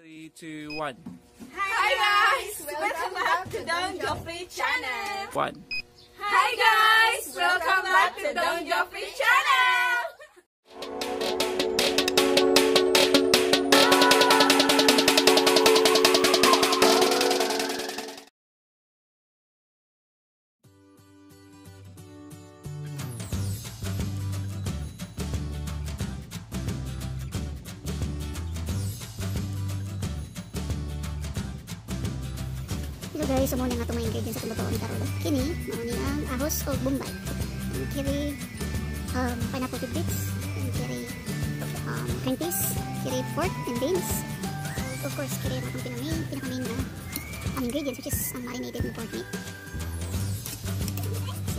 3, 2, 1. Hi guys! Welcome back to Don Joffrey Channel! 1. Hi guys! Welcome back to Don Joffrey Channel! So guys, sumuna nga itong mga ingredients sa itong karon. Kini, mao ni ang ahos o bombay. Ang kiri pineapple tidbits, ang kiri cream cheese, kiri pork and beans. Of course, kiri ang atong pinaka-main na ang ingredients, which is ang marinated na pork meat.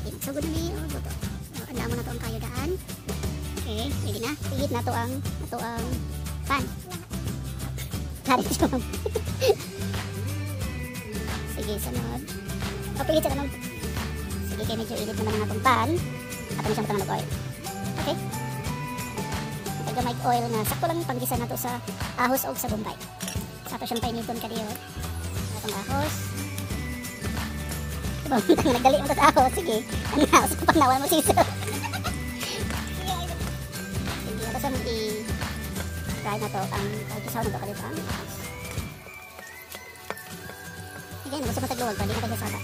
Sige, magsugod na mi og luto. So, andamo na to ang kayo daan. Okay, ready na. Higit na to ang ato ang pan. Klaro siya, ma'am. Sige, sunod. O, pigit sa tanong. Sige, kay medyo init naman ang atong pan. Ato na siyang butangan og oil. Okay. Naggamay oil na sakto lang panggisa na to sa ahos og sa bombay. Sa ato siyang painiton kadiyot. Atong ahos. Diba, nagdali mo to sa ahos. Sige. Ano na, sa pangnawan mo siso. Sige, ato siyang i-fry na to ang pagkisaw na to kadiyot ang ahos. Again, gusto mo tagluwag pa, di na kayo saba.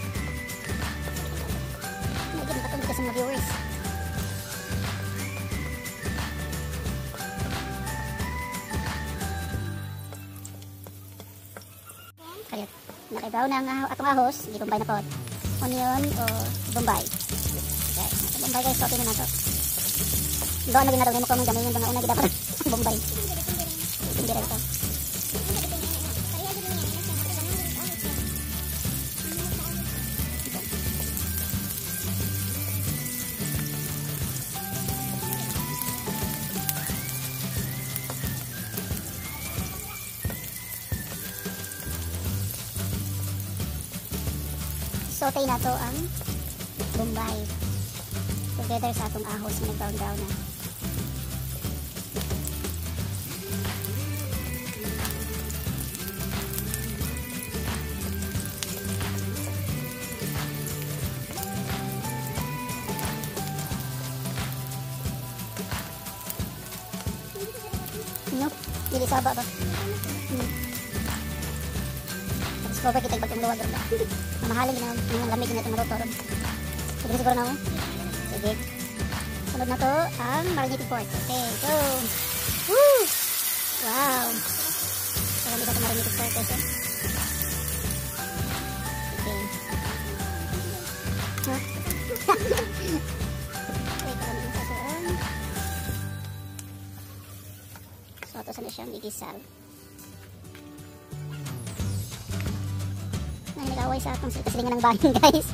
Medyo nakatong dito sa mga viewers. Kaya, nakaibaw na ang atong ahos, hindi bombay na po. Onion o bombay. Okay, bombay guys, okay na na to. Doon na ginagawa mo kung gamay yung mga una gid dapat ang bombay. Hindi rin ito. Saute na to ang bombay together sa atong ahos na nag-brown brown na. No, dili saba ba? Discover kita pag tungluwag ron ba? Mamahalin na mga lamig na itong maluto ron. Sige siguro na ako. Sige. Sunod na to ang marinated pork. Okay, go! Woo! Wow! So, hindi ba ito marinated pork kasi? Okay. Huh? Wait, alam mo sa saan. So, ito sana siyang igisal. Nag-away sa atong kasilingan ng bahin, guys.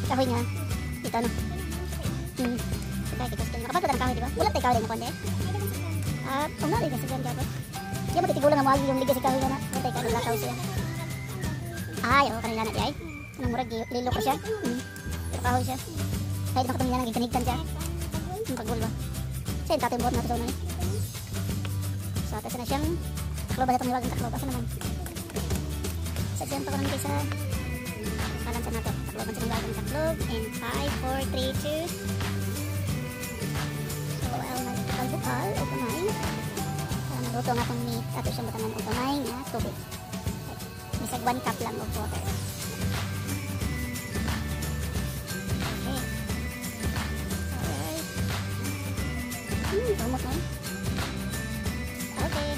Kahoy nga. Dito, ano? Okay, kita sa nakapagod ang kahoy, di ba? Wala tayo kahoy na konti. Ah, kung nga, kasi ganyan dapat. Di ba titigulang ang wagi yung liga sa kahoy na? Wala tayo kahoy, lakaw siya. Ay, oo, kanila na di ay. Anong murag, lilo ko siya. Pero kahoy siya. Kahit nakatong nila, nagigtanigtan siya. Ang pagul ba? Saan tatay buhat na ito sa una eh? So, atas na siyang takloban na itong hiwagang taklob. Asa naman? Sa dyan pa ko lang kaysa kalan sa nato. Takloban sa hiwagang taklob. And 5, 4, 3, 2. So, magbukal-bukal o kamay. Para maluto ang atong meat. Ato siyang butangan o kamay na tubig. Bisag 1 cup lang of water. Okay. Alright. Tumot na yun. Okay.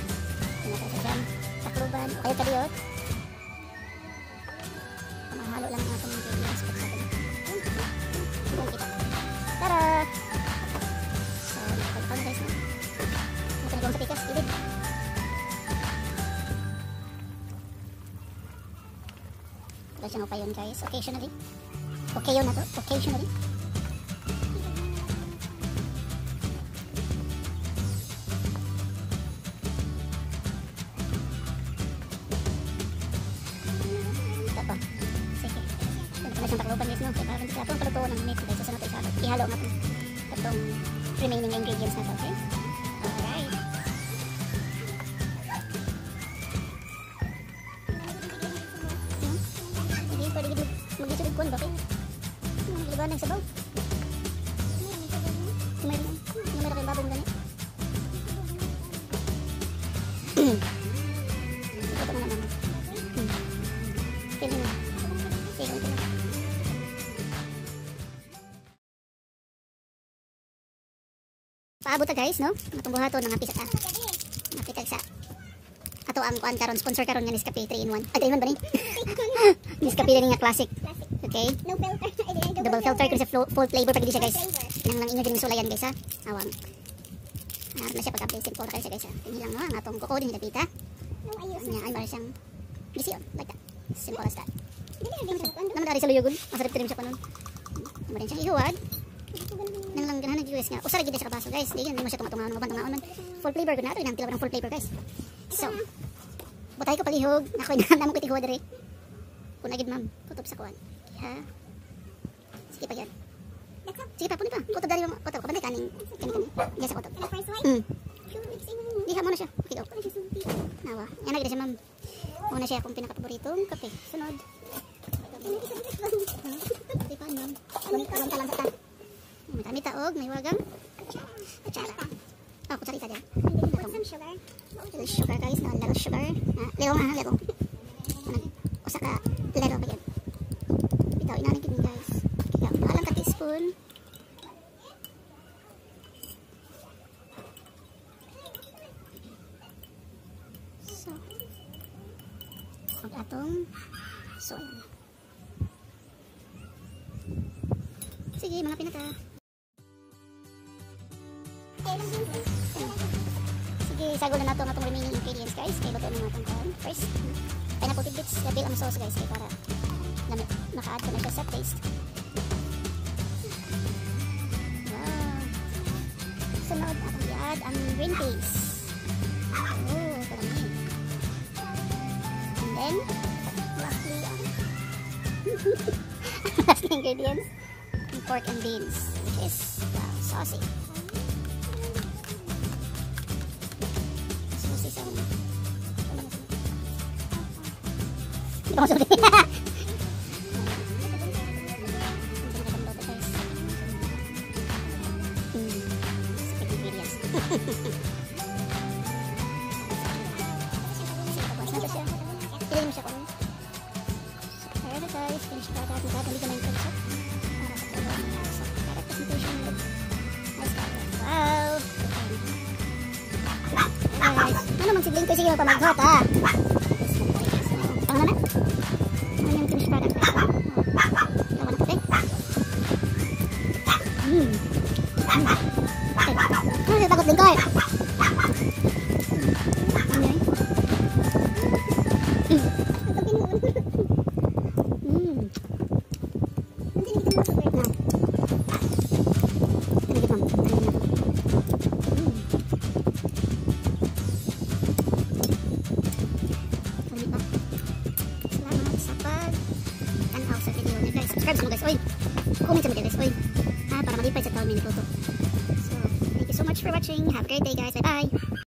Ito na siya. Takluban. O kayo kadiyot. Mahalo lang ang atong ingredients. Kung kita. Tara! So, nakapagpag guys. No? Ito na sa pikas. Ibig. Wala siyang upayon guys. Occasionally. Okay yun na to. Occasionally. Sige. Ito na siyang takluban guys, no? Kaya parang sa atong paluto ng meat guys. So, sa natin ihalo. Ihalo ang atong atong remaining ingredients na to, okay? Alright. Sige, pwede gid mag-isod kuan ba kay? Ano ng sabaw? Meron. Meron kayong babong gani. Ito na naman. Pili na. Sige, ito na. Paabot ta guys, no? Ang atong buhaton nga pisa ta. Nga sa ato ang kuan karon, sponsor karon nga Nescafe 3 in 1. Ah, 3 in 1 ba ni? Nescafe ni nga classic. Okay? No filter. Double filter kun sa full flavor pag siya guys. Nang lang inyo din sulayan guys ha. Awang. Ano na siya pagka simple na kayo siya guys ha. Ini lang no ang atong kuko din dapita. No ayos. Nya ay mara siyang gisiyon like that. Simple as that. Dili na siya kuan. Naman dari sa luyogon, masarap din siya kunon. Naman din siya ihuwad. Nang lang ganahan guys nga. Usa ra gid siya ka baso guys. Di gid mo siya tunga-tungaon mo tungaon man. Full flavor gud na ato inang ng full flavor guys. So, butay ko palihog, nakoy na namo kiti diri. Kuna gid ma'am, kutob sa kuan. Ha. Sige pa yan. Sige pa, puni pa. Kutob dari mo, kutob kabantay kaning kani kani. Diya sa kutob. First one. Diha mo na siya. Okay, go. Nawa. Yan na gid siya ma'am. Una siya akong pinakapaboritong kape. Sunod. Di pa ma'am. Lamta lang sa ta. May taog, may wagang. Kutsara. Oh, kutsarita dyan. Put some sugar. Little sugar guys, no, little sugar. Little nga, little. Usa ka little pa yun. Bitaw, inanin gid guys. Okay, go. Alang ka teaspoon. So, ang atong soy. Sige, mga pinata. Sige, sagol na nato ang atong remaining ingredients guys. Kay luto na natong kuan. First, pineapple tidbits, labil ang sauce guys kay para lamit maka-add ko na siya sa taste. Wow. Sunod atong i-add ang green peas. Oh, karami. And then, lastly, ang last ingredients, ang pork and beans, which is wow, saucy. Saucy sa una. Hindi ko masulti. Ingredients. Piliin mo siya kung so, guys, finish product. Nagkatali ka na yung pagsak para sa tulong niya. So, product presentation with nice color. Wow! Okay. Guys, ano naman si Blinko? Sige, magpamaghot ha! Pangalan na? Ano yung finish product? Gawa na kape. Okay. Ano siya takot Blinko eh? Ano yun? Salamat sa pag-tanaw sa video niyo guys. Subscribe sa mo guys. Oy, comment sa mo guys. Oy, ha, para malipay sa taon may niluto. So, thank you so much for watching. Have a great day guys. Bye-bye.